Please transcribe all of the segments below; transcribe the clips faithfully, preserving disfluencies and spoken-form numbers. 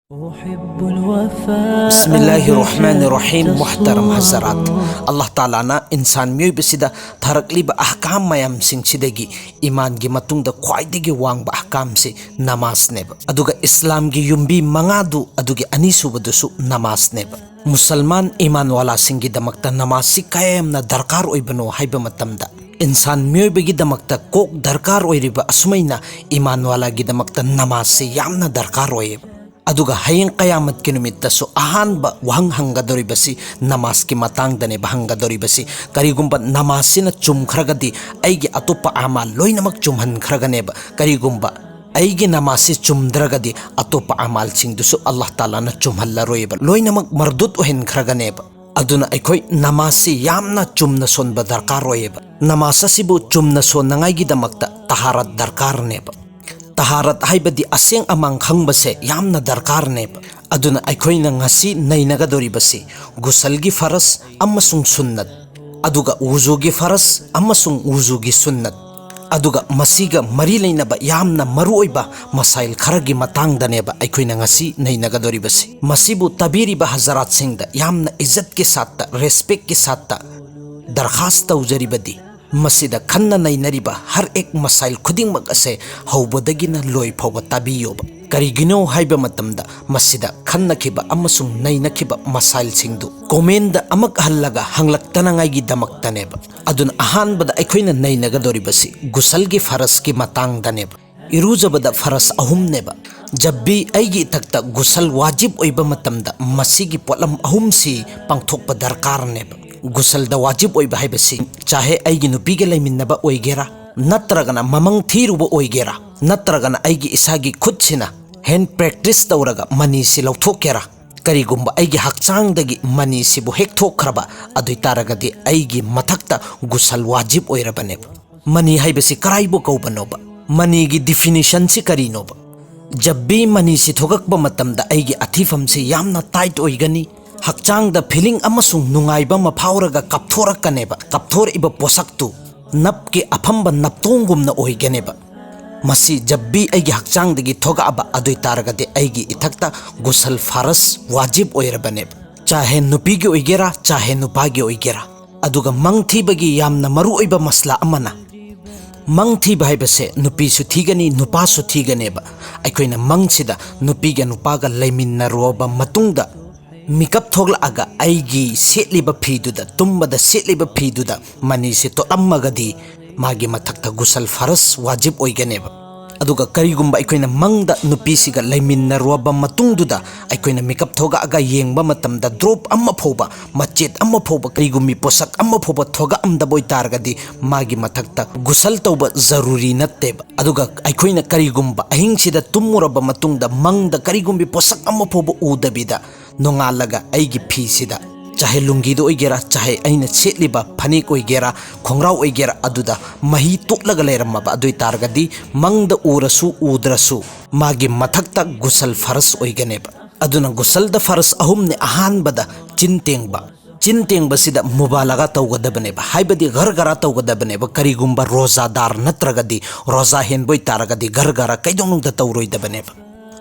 ꯕꯤꯁꯃꯤꯜꯂꯥꯍꯤꯔ ꯔꯍꯃꯥꯅꯤꯔ ꯔꯍꯤꯝ꯫ ꯃꯨꯍꯇꯔꯝ ꯍꯖꯔꯥꯠ, ꯑꯜꯂꯥꯍ ꯇꯥꯂꯥꯅ ꯏꯟꯁꯥꯟ ꯃꯤꯑꯣꯏꯕꯁꯤꯗ ꯊꯥꯔꯛꯂꯤꯕ ꯑꯍꯀꯥꯝ ꯃꯌꯥꯝꯁꯤꯡꯁꯤꯗꯒꯤ ꯏꯃꯥꯟꯒꯤ ꯃꯇꯨꯡꯗ ꯈ꯭ꯋꯥꯏꯗꯒꯤ ꯋꯥꯡꯕ ꯑꯍꯀꯥꯝꯁꯤ ꯅꯃꯥꯖꯅꯦꯕ꯫ ꯑꯗꯨꯒ ꯏꯁꯂꯥꯝꯒꯤ ꯌꯨꯝꯕꯤ ꯃꯉꯥꯗꯨ ꯑꯗꯨꯒꯤ ꯑꯅꯤꯁꯨꯕꯗꯨꯁꯨ ꯅꯃꯥꯖꯅꯦꯕ꯫ ꯃꯨꯁꯜꯃꯥꯟ ꯏꯃꯥꯟꯋꯥꯂꯥꯁꯤꯡꯒꯤꯗꯃꯛꯇ ꯅꯃꯥꯖꯁꯤ ꯀꯌꯥꯝꯅ ꯗꯔꯀꯥꯔ ꯑꯣꯏꯕꯅꯣ ꯍꯥꯏꯕ ꯃꯇꯝꯗ, ꯏꯟꯁꯥꯟ ꯃꯤꯑꯣꯏꯕꯒꯤꯗꯃꯛꯇ ꯀꯣꯛ ꯗꯔꯀꯥꯔ ꯑꯣꯏꯔꯤꯕ ꯑꯁꯨꯃꯥꯏꯅ ꯏꯃꯥꯟꯋꯥꯂꯥꯒꯤꯗꯃꯛꯇ ꯅꯃꯥꯖꯁꯤ ꯌꯥꯝꯅ ꯗꯔꯀꯥꯔ ꯑꯣꯏꯌꯦꯕ꯫ ꯑꯗꯨꯒ ꯍꯌꯦꯡ ꯀꯌꯥꯃꯠꯀꯤ ꯅꯨꯃꯤꯠꯇꯁꯨ ꯑꯍꯥꯟꯕ ꯋꯥꯍꯪ ꯍꯪꯒꯗꯧꯔꯤꯕꯁꯤ ꯅꯃꯥꯖꯀꯤ ꯃꯇꯥꯡꯗꯅꯦꯕ ꯍꯪꯒꯗꯧꯔꯤꯕꯁꯤ꯫ ꯀꯔꯤꯒꯨꯝꯕ ꯅꯃꯥꯖꯁꯤꯅ ꯆꯨꯝꯈ꯭ꯔꯒꯗꯤ ꯑꯩꯒꯤ ꯑꯇꯣꯞꯄ ꯑꯃꯥꯜ ꯂꯣꯏꯅꯃꯛ ꯆꯨꯝꯍꯟꯈ꯭ꯔꯒꯅꯦꯕ꯫ ꯀꯔꯤꯒꯨꯝꯕ ꯑꯩꯒꯤ ꯅꯃꯥꯖꯁꯤ ꯆꯨꯝꯗ꯭ꯔꯒꯗꯤ ꯑꯇꯣꯞꯄ ꯑꯃꯥꯜꯁꯤꯡꯗꯨꯁꯨ ꯑꯜꯂꯥꯍ ꯇꯥꯂꯥꯅ ꯆꯨꯝꯍꯜꯂꯔꯣꯏꯕ, ꯂꯣꯏꯅꯃꯛ ꯃꯔꯗꯨꯠ ꯑꯣꯏꯍꯟꯈ꯭ꯔꯒꯅꯦꯕ꯫ ꯑꯗꯨꯅ ꯑꯩꯈꯣꯏ ꯅꯃꯥꯖꯁꯤ ꯌꯥꯝꯅ ꯆꯨꯝꯅ ꯁꯣꯟꯕ ꯗꯔꯀꯥꯔ ꯑꯣꯏꯌꯦꯕ꯫ ꯅꯃꯥꯖ ꯑꯁꯤꯕꯨ ꯆꯨꯝꯅ ꯁꯣꯟꯅꯉꯥꯏꯒꯤꯗꯃꯛꯇ ꯇꯍꯥꯔꯠ ꯗꯔꯀꯥꯔꯅꯦꯕ꯫ ꯇꯍꯥꯔꯠ ꯍꯥꯏꯕꯗꯤ ꯑꯁꯦꯡ ꯑꯃꯥꯡ ꯈꯪꯕꯁꯦ ꯌꯥꯝꯅ ꯗꯔꯀꯥꯔꯅꯦꯕ꯫ ꯑꯗꯨꯅ ꯑꯩꯈꯣꯏꯅ ꯉꯁꯤ ꯅꯩꯅꯒꯗꯧꯔꯤꯕꯁꯤ ꯒꯨꯁꯜꯒꯤ ꯐꯔꯖ ꯑꯃꯁꯨꯡ ꯁꯨꯟꯅꯠ, ꯑꯗꯨꯒ ꯋꯨꯖꯨꯒꯤ ꯐꯔꯖ ꯑꯃꯁꯨꯡ ꯋꯨꯖꯨꯒꯤ ꯁꯨꯟꯅꯠ, ꯑꯗꯨꯒ ꯃꯁꯤꯒ ꯃꯔꯤ ꯂꯩꯅꯕ ꯌꯥꯝꯅ ꯃꯔꯨꯑꯣꯏꯕ ꯃꯁꯥꯏꯜ ꯈꯔꯒꯤ ꯃꯇꯥꯡꯗꯅꯦꯕ ꯑꯩꯈꯣꯏꯅ ꯉꯁꯤ ꯅꯩꯅꯒꯗꯧꯔꯤꯕꯁꯤ꯫ ꯃꯁꯤꯕꯨ ꯇꯥꯕꯤꯔꯤꯕ ꯍꯖꯔꯥꯠꯁꯤꯡꯗ ꯌꯥꯝꯅ ꯏꯖꯠꯀꯤ ꯁꯥꯠꯇ, ꯔꯦꯁꯄꯦꯛꯀꯤ ꯁꯥꯠꯇ ꯗꯔꯈꯥꯁ ꯇꯧꯖꯔꯤꯕꯗꯤ, ꯃꯁꯤꯗ ꯈꯟꯅ ꯅꯩꯅꯔꯤꯕ ꯍꯔ ꯑꯦꯛ ꯃꯁꯥꯏꯜ ꯈꯨꯗꯤꯡꯃꯛ ꯑꯁꯦ ꯍꯧꯕꯗꯒꯤꯅ ꯂꯣꯏ ꯐꯥꯎꯕ ꯇꯥꯕꯤꯌꯣꯕ꯫ ꯀꯔꯤꯒꯤꯅꯣ ꯍꯥꯏꯕ ꯃꯇꯝꯗ, ꯃꯁꯤꯗ ꯈꯟꯅꯈꯤꯕ ꯑꯃꯁꯨꯡ ꯅꯩꯅꯈꯤꯕ ꯃꯁꯥꯏꯜꯁꯤꯡꯗꯨ ꯀꯣꯃꯦꯟꯗ ꯑꯃꯨꯛ ꯍꯜꯂꯒ ꯍꯪꯂꯛꯇꯅꯉꯥꯏꯒꯤꯗꯃꯛꯇꯅꯦꯕ꯫ ꯑꯗꯨꯅ ꯑꯍꯥꯟꯕꯗ ꯑꯩꯈꯣꯏꯅ ꯅꯩꯅꯒꯗꯧꯔꯤꯕꯁꯤ ꯒꯨꯁꯜꯒꯤ ꯐꯔꯖꯀꯤ ꯃꯇꯥꯡꯗꯅꯦꯕ꯫ ꯏꯔꯨꯖꯕꯗ ꯐꯔꯖ ꯑꯍꯨꯝꯅꯦꯕ꯫ ꯖꯕ ꯚꯤ ꯑꯩꯒꯤ ꯏꯊꯛꯇ ꯒꯨꯁꯜ ꯋꯥꯖꯤꯕ ꯑꯣꯏꯕ ꯃꯇꯝꯗ ꯃꯁꯤꯒꯤ ꯄꯣꯠꯂꯝ ꯑꯍꯨꯝꯁꯤ ꯄꯥꯡꯊꯣꯛꯄ ꯗꯔꯀꯥꯔꯅꯦꯕ꯫ ꯒꯨꯁꯜꯗ ꯋꯥꯖꯤꯕ ꯑꯣꯏꯕ ꯍꯥꯏꯕꯁꯤ ꯆꯥꯍꯦ ꯑꯩꯒꯤ ꯅꯨꯄꯤꯒ ꯂꯩꯃꯤꯟꯅꯕ ꯑꯣꯏꯒꯦꯔꯥ, ꯅꯠꯇ꯭ꯔꯒꯅ ꯃꯃꯪ ꯊꯤꯔꯨꯕ ꯑꯣꯏꯒꯦꯔꯥ, ꯅꯠꯇ꯭ꯔꯒꯅ ꯑꯩꯒꯤ ꯏꯁꯥꯒꯤ ꯈꯨꯠꯁꯤꯅ ꯍꯦꯟ ꯄ꯭ꯔꯦꯛꯇꯤꯁ ꯇꯧꯔꯒ ꯃꯅꯤꯁꯤ ꯂꯧꯊꯣꯛꯀꯦꯔꯥ, ꯀꯔꯤꯒꯨꯝꯕ ꯑꯩꯒꯤ ꯍꯛꯆꯥꯡꯗꯒꯤ ꯃꯅꯤꯁꯤꯕꯨ ꯍꯦꯛ ꯊꯣꯛꯈ꯭ꯔꯕ ꯑꯗꯨꯏ ꯇꯥꯔꯒꯗꯤ ꯑꯩꯒꯤ ꯃꯊꯛꯇ ꯒꯨꯁꯜ ꯋꯥꯖꯤꯕ ꯑꯣꯏꯔꯕꯅꯦꯕ꯫ ꯃꯅꯤ ꯍꯥꯏꯕꯁꯤ ꯀꯔꯥꯏꯕꯨ ꯀꯧꯕꯅꯣꯕ? ꯃꯅꯤꯒꯤ ꯗꯤꯐꯤꯅꯤꯁꯟꯁꯤ ꯀꯔꯤꯅꯣꯕ? ꯖꯕ ꯚꯤ ꯃꯅꯤꯁꯤ ꯊꯣꯛꯂꯛꯄ ꯃꯇꯝꯗ ꯑꯩꯒꯤ ꯑꯊꯤꯐꯝꯁꯤ ꯌꯥꯝꯅ ꯇꯥꯏꯠ ꯑꯣꯏꯒꯅꯤ, ꯍꯛꯆꯥꯡꯗ ꯐꯤꯂꯤꯡ ꯑꯃꯁꯨꯡ ꯅꯨꯡꯉꯥꯏꯕ ꯑꯃ ꯐꯥꯎꯔꯒ ꯀꯥꯞꯊꯣꯔꯛꯀꯅꯦꯕ꯫ ꯀꯥꯞꯊꯣꯔꯛꯏꯕ ꯄꯣꯠꯁꯛꯇꯨ ꯅꯞꯀꯤ ꯑꯐꯝꯕ ꯅꯞꯇꯣꯡꯒꯨꯝꯅ ꯑꯣꯏꯒꯅꯦꯕ꯫ ꯃꯁꯤ ꯖꯕ ꯚꯤ ꯑꯩꯒꯤ ꯍꯛꯆꯥꯡꯗꯒꯤ ꯊꯣꯛꯂꯛꯑꯕ ꯑꯗꯨ ꯑꯣꯏ ꯇꯥꯔꯒꯗꯤ ꯑꯩꯒꯤ ꯏꯊꯛꯇ ꯒꯨꯁꯜ ꯐꯔꯁ ꯋꯥꯖꯤꯕ ꯑꯣꯏꯔꯕꯅꯦꯕ, ꯆꯥꯍꯦ ꯅꯨꯄꯤꯒꯤ ꯑꯣꯏꯒꯦꯔꯥ ꯆꯥꯍꯦ ꯅꯨꯄꯥꯒꯤ ꯑꯣꯏꯒꯦꯔꯥ꯫ ꯑꯗꯨꯒ ꯃꯪ ꯊꯤꯕꯒꯤ ꯌꯥꯝꯅ ꯃꯔꯨ ꯑꯣꯏꯕ ꯃꯁꯂꯥ ꯑꯃꯅ, ꯃꯪ ꯊꯤꯕ ꯍꯥꯏꯕꯁꯦ ꯅꯨꯄꯤꯁꯨ ꯊꯤꯒꯅꯤ, ꯅꯨꯄꯥꯁꯨ ꯊꯤꯒꯅꯦꯕ꯫ ꯑꯩꯈꯣꯏꯅ ꯃꯪꯁꯤꯗ ꯅꯨꯄꯤꯒ ꯅꯨꯄꯥꯒ ꯂꯩꯃꯤꯟꯅꯔꯨꯔꯕ ꯃꯇꯨꯡꯗ ꯃꯤꯀꯞ ꯊꯣꯛꯂꯛꯑꯒ ꯑꯩꯒꯤ ꯁꯦꯠꯂꯤꯕ ꯐꯤꯗꯨꯗ, ꯇꯨꯝꯕꯗ ꯁꯦꯠꯂꯤꯕ ꯐꯤꯗꯨꯗ ꯃꯅꯤꯁꯦ ꯇꯣꯠꯂꯝꯃꯒꯗꯤ ꯃꯥꯒꯤ ꯃꯊꯛꯇ ꯒꯨꯁꯜ ꯐꯔꯁ ꯋꯥꯖꯤꯕ ꯑꯣꯏꯒꯅꯦꯕ꯫ ꯑꯗꯨꯒ ꯀꯔꯤꯒꯨꯝꯕ ꯑꯩꯈꯣꯏꯅ ꯃꯪꯗ ꯅꯨꯄꯤꯁꯤꯒ ꯂꯩꯃꯤꯟꯅꯔꯨꯔꯕ ꯃꯇꯨꯡꯗꯨꯗ ꯑꯩꯈꯣꯏꯅ ꯃꯤꯀꯞ ꯊꯣꯛꯂꯛꯑꯒ ꯌꯦꯡꯕ ꯃꯇꯝꯗ ꯗ꯭ꯔꯣꯞ ꯑꯃ ꯐꯥꯎꯕ, ꯃꯆꯦꯠ ꯑꯃ ꯐꯥꯎꯕ, ꯀꯔꯤꯒꯨꯝꯕꯤ ꯄꯣꯠꯁꯛ ꯑꯃ ꯐꯥꯎꯕ ꯊꯣꯛꯂꯛꯑꯝꯗꯕ ꯑꯣꯏꯇꯥꯔꯒꯗꯤ ꯃꯥꯒꯤ ꯃꯊꯛꯇ ꯒꯨꯁꯜ ꯇꯧꯕ ꯖꯔꯨꯔꯤ ꯅꯠꯇꯦꯕ꯫ ꯑꯗꯨꯒ ꯑꯩꯈꯣꯏꯅ ꯀꯔꯤꯒꯨꯝꯕ ꯑꯍꯤꯡꯁꯤꯗ ꯇꯨꯝꯃꯨꯔꯕ ꯃꯇꯨꯡꯗ ꯃꯪꯗ ꯀꯔꯤꯒꯨꯝꯕꯤ ꯄꯣꯠꯁꯛ ꯑꯃ ꯐꯥꯎꯕ ꯎꯗꯕꯤꯗ ꯅꯣꯡꯉꯥꯜꯂꯒ ꯑꯩꯒꯤ ꯐꯤꯁꯤꯗ, ꯆꯥꯍꯦ ꯂꯨꯡꯒꯤꯗ ꯑꯣꯏꯒꯦꯔꯥ, ꯆꯥꯍꯦ ꯑꯩꯅ ꯁꯦꯠꯂꯤꯕ ꯐꯅꯦꯛ ꯑꯣꯏꯒꯦꯔꯥ, ꯈꯣꯡꯒ꯭ꯔꯥꯎ ꯑꯣꯏꯒꯦꯔꯥ, ꯑꯗꯨꯗ ꯃꯍꯤ ꯇꯣꯠꯂꯒ ꯂꯩꯔꯝꯃꯕ ꯑꯗꯨ ꯑꯣꯏ ꯇꯥꯔꯒꯗꯤ ꯃꯪꯗ ꯎꯔꯁꯨ ꯎꯗ꯭ꯔꯁꯨ ꯃꯥꯒꯤ ꯃꯊꯛꯇ ꯒꯨꯁꯜ ꯐꯔꯁ ꯑꯣꯏꯒꯅꯦꯕ꯫ ꯑꯗꯨꯅ ꯒꯨꯁꯜꯗ ꯐꯔꯁ ꯑꯍꯨꯝꯅꯤ꯫ ꯑꯍꯥꯟꯕꯗ ꯆꯤꯟ ꯇꯦꯡꯕ꯫ ꯆꯤꯟ ꯇꯦꯡꯕꯁꯤꯗ ꯃꯨꯕꯥꯂꯒꯥ ꯇꯧꯒꯗꯕꯅꯦꯕ, ꯍꯥꯏꯕꯗꯤ ꯒꯔꯒꯔꯥ ꯇꯧꯒꯗꯕꯅꯦꯕ꯫ ꯀꯔꯤꯒꯨꯝꯕ ꯔꯣꯖꯥꯗꯥꯔ ꯅꯠꯇ꯭ꯔꯒꯗꯤ, ꯔꯣꯖꯥ ꯍꯦꯟꯕ ꯑꯣꯏ ꯇꯥꯔꯒꯗꯤ ꯒꯔꯒꯔꯥ ꯀꯩꯗꯧꯅꯨꯡꯗ ꯇꯧꯔꯣꯏꯗꯕꯅꯦꯕ꯫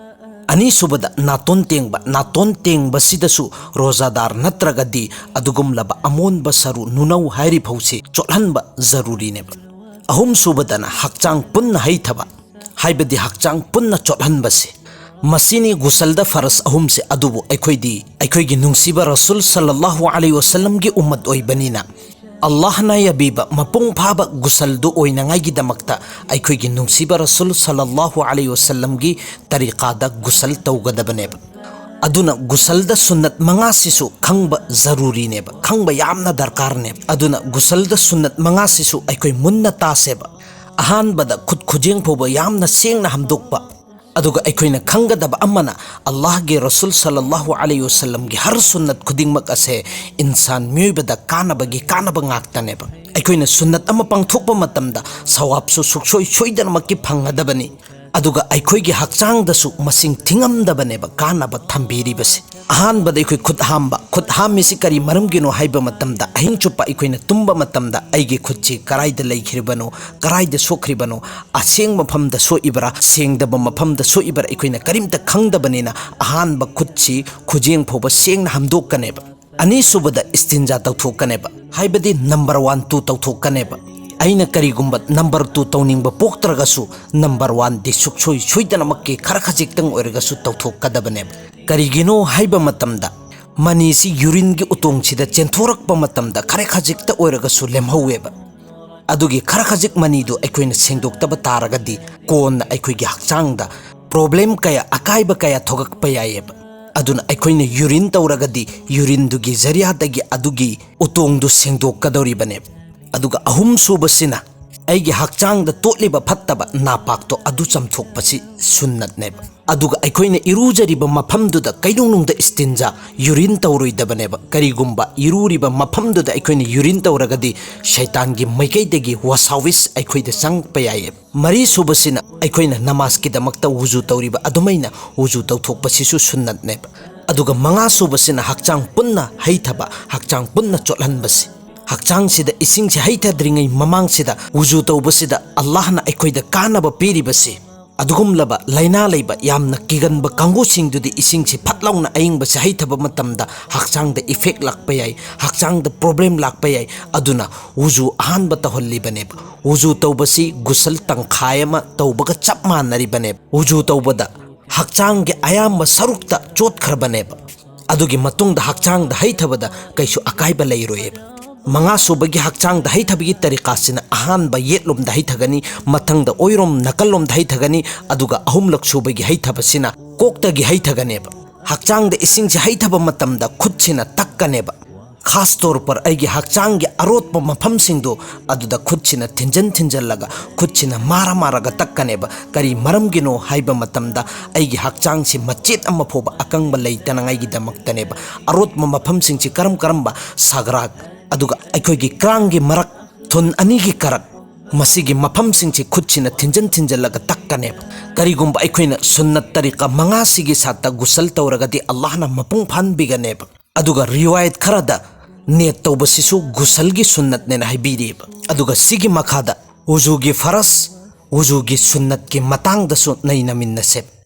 ꯑꯅꯤꯁꯨꯕꯗ ꯅꯥꯇꯣꯟ ꯇꯦꯡꯕ꯫ ꯅꯥꯇꯣꯟ ꯇꯦꯡꯕꯁꯤꯗꯁꯨ ꯔꯣꯖꯥꯗꯥꯔ ꯅꯠꯇ꯭ꯔꯒꯗꯤ ꯑꯗꯨꯒꯨꯝꯂꯕ ꯑꯃꯣꯟꯕ ꯁꯔꯨ ꯅꯨꯅꯧ ꯍꯥꯏꯔꯤꯐꯧꯁꯤ ꯆꯣꯠꯍꯟꯕ ꯖꯔꯨꯔꯤꯅꯦꯕ꯫ ꯑꯍꯨꯝꯁꯨꯕꯗꯅ ꯍꯛꯆꯥꯡ ꯄꯨꯟꯅ ꯍꯩꯊꯕ, ꯍꯥꯏꯕꯗꯤ ꯍꯛꯆꯥꯡ ꯄꯨꯟꯅ ꯆꯣꯠꯍꯟꯕꯁꯦ꯫ ꯃꯁꯤꯅꯤ ꯒꯨꯁꯜꯗ ꯐꯔꯁ ꯑꯍꯨꯝꯁꯦ꯫ ꯑꯗꯨꯕꯨ ꯑꯩꯈꯣꯏꯗꯤ ꯑꯩꯈꯣꯏꯒꯤ ꯅꯨꯡꯁꯤꯕ ꯔꯁꯨꯜ ꯁꯜꯂꯜꯂꯥꯍꯨ ꯑꯂꯩꯍꯤ ꯋꯁꯜꯂꯝꯒꯤ ꯎꯝꯃꯠ ꯑꯣꯏꯕꯅꯤꯅ ꯑꯜꯂꯥꯍꯅ ꯌꯥꯕꯤꯕ ꯃꯄꯨꯡ ꯐꯥꯕ ꯒꯨꯁꯜꯗꯨ ꯑꯣꯏꯅꯉꯥꯏꯒꯤꯗꯃꯛꯇ ꯑꯩꯈꯣꯏꯒꯤ ꯅꯨꯡꯁꯤꯕ ꯔꯁꯨꯜ ꯁꯜꯂꯜꯂꯥꯍꯨ ꯑꯂꯩꯍꯤ ꯋꯁꯜꯂꯝꯒꯤ ꯇꯔꯤꯀꯥꯗ ꯒꯨꯁꯜ ꯇꯧꯒꯗꯕꯅꯦꯕ꯫ ꯑꯗꯨꯅ ꯒꯨꯁꯜꯗ ꯁꯨꯟꯅꯠ ꯃꯉꯥꯁꯤꯁꯨ ꯈꯪꯕ ꯖꯔꯨꯔꯤꯅꯦꯕ, ꯈꯪꯕ ꯌꯥꯝꯅ ꯗꯔꯀꯥꯔꯅꯦꯕ꯫ ꯑꯗꯨꯅ ꯒꯨꯁꯜꯗ ꯁꯨꯟꯅꯠ ꯃꯉꯥꯁꯤꯁꯨ ꯑꯩꯈꯣꯏ ꯃꯨꯟꯅ ꯇꯥꯁꯦꯕ꯫ ꯑꯍꯥꯟꯕꯗ ꯈꯨꯠ ꯈꯨꯖꯦꯡ ꯐꯥꯎꯕ ꯌꯥꯝꯅ ꯁꯦꯡꯅ ꯍꯥꯝꯗꯣꯛꯄ꯫ ꯑꯗꯨꯒ ꯑꯩꯈꯣꯏꯅ ꯈꯪꯒꯗꯕ ꯑꯃꯅ, ꯑꯜꯂꯥꯍꯒꯤ ꯔꯁꯨꯜ ꯁꯜꯂꯜꯂꯥꯍꯨ ꯑꯂꯩꯍꯤ ꯋꯁꯜꯂꯝꯒꯤ ꯍꯔ ꯁꯨꯟꯅꯠ ꯈꯨꯗꯤꯡꯃꯛ ꯑꯁꯦ ꯏꯟꯁꯥꯟ ꯃꯤꯑꯣꯏꯕꯗ ꯀꯥꯟꯅꯕꯒꯤ ꯀꯥꯟꯅꯕ ꯉꯥꯛꯇꯅꯦꯕ꯫ ꯑꯩꯈꯣꯏꯅ ꯁꯨꯟꯅꯠ ꯑꯃ ꯄꯥꯡꯊꯣꯛꯄ ꯃꯇꯝꯗ ꯁꯋꯥꯕꯁꯨ ꯁꯨꯛꯁꯣꯏ ꯁꯣꯏꯗꯅꯃꯛꯀꯤ ꯐꯪꯒꯗꯕꯅꯤ꯫ ꯑꯗꯨꯒ ꯑꯩꯈꯣꯏꯒꯤ ꯍꯛꯆꯥꯡꯗꯁꯨ ꯃꯁꯤꯡ ꯊꯤꯉꯝꯗꯕꯅꯦꯕ ꯀꯥꯟꯅꯕ ꯊꯝꯕꯤꯔꯤꯕꯁꯦ꯫ ꯑꯍꯥꯟꯕꯗ ꯑꯩꯈꯣꯏ ꯈꯨꯠ ꯍꯥꯝꯕ꯫ ꯈꯨꯠ ꯍꯥꯝꯃꯤꯁꯤ ꯀꯔꯤ ꯃꯔꯝꯒꯤꯅꯣ ꯍꯥꯏꯕ ꯃꯇꯝꯗ, ꯑꯍꯤꯡ ꯆꯨꯞꯄ ꯑꯩꯈꯣꯏꯅ ꯇꯨꯝꯕ ꯃꯇꯝꯗ ꯑꯩꯒꯤ ꯈꯨꯠꯁꯤ ꯀꯔꯥꯏꯗ ꯂꯩꯈ꯭ꯔꯤꯕꯅꯣ, ꯀꯔꯥꯏꯗ ꯁꯣꯛꯈ꯭ꯔꯤꯕꯅꯣ, ꯑꯁꯦꯡꯕ ꯃꯐꯝꯗ ꯁꯣꯛꯏꯕ꯭ꯔꯥ, ꯁꯦꯡꯗꯕ ꯃꯐꯝꯗ ꯁꯣꯛꯏꯕ꯭ꯔꯥ, ꯑꯩꯈꯣꯏꯅ ꯀꯔꯤꯝꯇ ꯈꯪꯗꯕꯅꯤꯅ ꯑꯍꯥꯟꯕ ꯈꯨꯠꯁꯤ ꯈꯨꯖꯦꯡ ꯐꯥꯎꯕ ꯁꯦꯡꯅ ꯍꯥꯝꯗꯣꯛꯀꯅꯦꯕ꯫ ꯑꯅꯤꯁꯨꯕꯗ ꯏꯁꯇꯤꯟꯖꯥ ꯇꯧꯊꯣꯛꯀꯅꯦꯕ, ꯍꯥꯏꯕꯗꯤ ꯅꯝꯕꯔ ꯋꯥꯟ ꯇꯨ ꯇꯧꯊꯣꯛꯀꯅꯦꯕ꯫ ꯑꯩꯅ ꯀꯔꯤꯒꯨꯝꯕ ꯅꯝꯕꯔ ꯇꯨ ꯇꯧꯅꯤꯡꯕ ꯄꯣꯛꯇ꯭ꯔꯒꯁꯨ, ꯅꯝꯕꯔ ꯋꯥꯟꯗꯤ ꯁꯨꯛꯁꯣꯏ ꯁꯣꯏꯗꯅꯃꯛꯀꯤ ꯈꯔ ꯈꯖꯤꯛꯇꯪ ꯑꯣꯏꯔꯒꯁꯨ ꯇꯧꯊꯣꯛꯀꯗꯕꯅꯦꯕ꯫ ꯀꯔꯤꯒꯤꯅꯣ ꯍꯥꯏꯕ ꯃꯇꯝꯗ, ꯃꯅꯤꯁꯤ ꯌꯨꯔꯤꯟꯒꯤ ꯎꯇꯣꯡꯁꯤꯗ ꯆꯦꯟꯊꯣꯔꯛꯄ ꯃꯇꯝꯗ ꯈꯔ ꯈꯖꯤꯛꯇ ꯑꯣꯏꯔꯒꯁꯨ ꯂꯦꯝꯍꯧꯋꯦꯕ꯫ ꯑꯗꯨꯒꯤ ꯈꯔ ꯈꯖꯤꯛ ꯃꯅꯤꯗꯨ ꯑꯩꯈꯣꯏꯅ ꯁꯦꯡꯗꯣꯛꯇꯕ ꯇꯥꯔꯒꯗꯤ, ꯀꯣꯟꯅ ꯑꯩꯈꯣꯏꯒꯤ ꯍꯛꯆꯥꯡꯗ ꯄ꯭ꯔꯣꯕ꯭ꯂꯦꯝ ꯀꯌꯥ, ꯑꯀꯥꯏꯕ ꯀꯌꯥ ꯊꯣꯛꯂꯛꯄ ꯌꯥꯏꯌꯦꯕ꯫ ꯑꯗꯨꯅ ꯑꯩꯈꯣꯏꯅ ꯌꯨꯔꯤꯟ ꯇꯧꯔꯒꯗꯤ, ꯌꯨꯔꯤꯟꯗꯨꯒꯤ ꯖꯔꯤꯌꯥꯗꯒꯤ ꯑꯗꯨꯒꯤ ꯎꯇꯣꯡꯗꯨ ꯁꯦꯡꯗꯣꯛꯀꯗꯧꯔꯤꯕꯅꯦꯕ꯫ ꯑꯗꯨꯒ ꯑꯍꯨꯝ ꯁꯨꯕꯁꯤꯅ ꯑꯩꯒꯤ ꯍꯛꯆꯥꯡꯗ ꯇꯣꯠꯂꯤꯕ ꯐꯠꯇꯕ ꯅꯥꯄꯥꯛꯇꯣ ꯑꯗꯨ ꯆꯥꯝꯊꯣꯛꯄꯁꯤ ꯁꯨꯟꯅꯠꯅꯦꯕ꯫ ꯑꯗꯨꯒ ꯑꯩꯈꯣꯏꯅ ꯏꯔꯨꯖꯔꯤꯕ ꯃꯐꯝꯗꯨꯗ ꯀꯩꯗꯧꯅꯨꯡꯗ ꯏꯁꯇꯤꯟꯖꯥ, ꯌꯨꯔꯤꯟ ꯇꯧꯔꯣꯏꯗꯕꯅꯦꯕ꯫ ꯀꯔꯤꯒꯨꯝꯕ ꯏꯔꯨꯔꯤꯕ ꯃꯐꯝꯗꯨꯗ ꯑꯩꯈꯣꯏꯅ ꯌꯨꯔꯤꯟ ꯇꯧꯔꯒꯗꯤ, ꯁꯩꯇꯥꯟꯒꯤ ꯃꯥꯏꯀꯩꯗꯒꯤ ꯋꯥꯁꯥꯋꯤꯁ ꯑꯩꯈꯣꯏꯗ ꯆꯪꯉꯛꯄ ꯌꯥꯏꯌꯦꯕ꯫ ꯃꯔꯤ ꯁꯨꯕꯁꯤꯅ ꯑꯩꯈꯣꯏꯅ ꯅꯃꯥꯖꯀꯤꯗꯃꯛꯇ ꯋꯨꯖꯨ ꯇꯧꯔꯤꯕ ꯑꯗꯨꯃꯥꯏꯅ ꯋꯨꯖꯨ ꯇꯧꯊꯣꯛꯄꯁꯤꯁꯨ ꯁꯨꯟꯅꯠꯅꯦꯕ꯫ ꯑꯗꯨꯒ ꯃꯉꯥ ꯁꯨꯕꯁꯤꯅ ꯍꯛꯆꯥꯡ ꯄꯨꯟꯅ ꯍꯩꯊꯕ, ꯍꯛꯆꯥꯡ ꯄꯨꯟꯅ ꯆꯣꯠꯍꯟꯕꯁꯤ꯫ ꯍꯛꯆꯥꯡꯁꯤꯗ ꯏꯁꯤꯡꯁꯤ ꯍꯩꯊꯗ꯭ꯔꯤꯉꯩ ꯃꯃꯥꯡꯁꯤꯗ ꯋꯨꯖꯨ ꯇꯧꯕꯁꯤꯗ ꯑꯜꯂꯥꯍꯅ ꯑꯩꯈꯣꯏꯗ ꯀꯥꯟꯅꯕ ꯄꯤꯔꯤꯕꯁꯤ, ꯑꯗꯨꯒꯨꯝꯂꯕ ꯂꯥꯏꯅꯥ ꯂꯩꯕ ꯌꯥꯝꯅ ꯀꯤꯒꯟꯕ ꯀꯥꯡꯕꯨꯁꯤꯡꯗꯨꯗꯤ ꯏꯁꯤꯡꯁꯤ ꯐꯠ ꯂꯥꯎꯅ ꯑꯌꯤꯡꯕꯁꯤ ꯍꯩꯊꯕ ꯃꯇꯝꯗ ꯍꯛꯆꯥꯡꯗ ꯏꯐꯦꯛ ꯂꯥꯛꯄ ꯌꯥꯏ, ꯍꯛꯆꯥꯡꯗ ꯄ꯭ꯔꯣꯕ꯭ꯂꯦꯝ ꯂꯥꯛꯄ ꯌꯥꯏ꯫ ꯑꯗꯨꯅ ꯋꯨꯖꯨ ꯑꯍꯥꯟꯕ ꯇꯧꯍꯜꯂꯤꯕꯅꯦꯕ꯫ ꯋꯨꯖꯨ ꯇꯧꯕꯁꯤ ꯒꯨꯁꯜ ꯇꯪꯈꯥꯏ ꯑꯃ ꯇꯧꯕꯒ ꯆꯞ ꯃꯥꯟꯅꯔꯤꯕꯅꯦꯕ꯫ ꯋꯨꯖꯨ ꯇꯧꯕꯗ ꯍꯛꯆꯥꯡꯒꯤ ꯑꯌꯥꯝꯕ ꯁꯔꯨꯛꯇ ꯆꯣꯠꯈ꯭ꯔꯕꯅꯦꯕ꯫ ꯑꯗꯨꯒꯤ ꯃꯇꯨꯡꯗ ꯍꯛꯆꯥꯡꯗ ꯍꯩꯊꯕꯗ ꯀꯩꯁꯨ ꯑꯀꯥꯏꯕ ꯂꯩꯔꯣꯏꯑꯕ꯫ ꯃꯉꯥ ꯁꯨꯕꯒꯤ ꯍꯛꯆꯥꯡꯗ ꯍꯩꯊꯕꯒꯤ ꯇꯔꯤꯀꯥꯁꯤꯅ ꯑꯍꯥꯟꯕ ꯌꯦꯠꯂꯣꯝꯗ ꯍꯩꯊꯒꯅꯤ, ꯃꯊꯪꯗ ꯑꯣꯏꯔꯣꯝ ꯅꯥꯀꯜꯂꯣꯝꯗ ꯍꯩꯊꯒꯅꯤ, ꯑꯗꯨꯒ ꯑꯍꯨꯝꯂꯛ ꯁꯨꯕꯒꯤ ꯍꯩꯊꯕꯁꯤꯅ ꯀꯣꯛꯇꯒꯤ ꯍꯩꯊꯒꯅꯦꯕ꯫ ꯍꯛꯆꯥꯡꯗ ꯏꯁꯤꯡꯁꯤ ꯍꯩꯊꯕ ꯃꯇꯝꯗ ꯈꯨꯠꯁꯤꯅ ꯇꯛꯀꯅꯦꯕ꯫ ꯈꯥꯁ ꯇꯧꯔ ꯄꯔ ꯑꯩꯒꯤ ꯍꯛꯆꯥꯡꯒꯤ ꯑꯔꯣꯠꯄ ꯃꯐꯝꯁꯤꯡꯗꯣ ꯑꯗꯨꯗ ꯈꯨꯠꯁꯤꯅ ꯊꯤꯟꯖꯟ ꯊꯤꯟꯖꯜꯂꯒ, ꯈꯨꯠꯁꯤꯅ ꯃꯥꯔ ꯃꯥꯔꯒ ꯇꯛꯀꯅꯦꯕ꯫ ꯀꯔꯤ ꯃꯔꯝꯒꯤꯅꯣ ꯍꯥꯏꯕ ꯃꯇꯝꯗ, ꯑꯩꯒꯤ ꯍꯛꯆꯥꯡꯁꯤ ꯃꯆꯦꯠ ꯑꯃ ꯐꯥꯎꯕ ꯑꯀꯪꯕ ꯂꯩꯇꯅꯉꯥꯏꯒꯤꯗꯃꯛꯇꯅꯦꯕ꯫ ꯑꯔꯣꯠꯄ ꯃꯐꯝꯁꯤꯡꯁꯤ ꯀꯔꯝ ꯀꯔꯝꯕ? ꯁꯒ꯭ꯔꯥꯛ, ꯑꯗꯨꯒ ꯑꯩꯈꯣꯏꯒꯤ ꯀ꯭ꯔꯥꯡꯒꯤ ꯃꯔꯛ, ꯊꯨꯟ ꯑꯅꯤꯒꯤ ꯀꯔꯛ, ꯃꯁꯤꯒꯤ ꯃꯐꯝꯁꯤꯡꯁꯤ ꯈꯨꯠꯁꯤꯅ ꯊꯤꯟꯖꯤꯟ ꯊꯤꯟꯖꯤꯜꯂꯒ ꯇꯛꯀꯅꯦꯕ꯫ ꯀꯔꯤꯒꯨꯝꯕ ꯑꯩꯈꯣꯏꯅ ꯁꯨꯟꯅꯠ ꯇꯔꯤꯀꯥ ꯃꯉꯥꯁꯤꯒꯤ ꯁꯥꯠꯇ ꯒꯨꯁꯜ ꯇꯧꯔꯒꯗꯤ ꯑꯜꯂꯥꯍꯅ ꯃꯄꯨꯡ ꯐꯥꯍꯟꯕꯤꯒꯅꯦꯕ꯫ ꯑꯗꯨꯒ ꯔꯤꯋꯥꯌꯠ ꯈꯔꯗ ꯅꯦꯠ ꯇꯧꯕꯁꯤꯁꯨ ꯒꯨꯁꯜꯒꯤ ꯁꯨꯟꯅꯠꯅꯦꯅ ꯍꯥꯏꯕꯤꯔꯤꯕ꯫ ꯑꯗꯨꯒ ꯁꯤꯒꯤ ꯃꯈꯥꯗ ꯋꯨꯖꯨꯒꯤ ꯐꯔꯖ, ꯋꯨꯖꯨꯒꯤ ꯁꯨꯟꯅꯠꯀꯤ ꯃꯇꯥꯡꯗꯁꯨ ꯅꯩꯅꯃꯤꯟꯅꯁꯦ꯫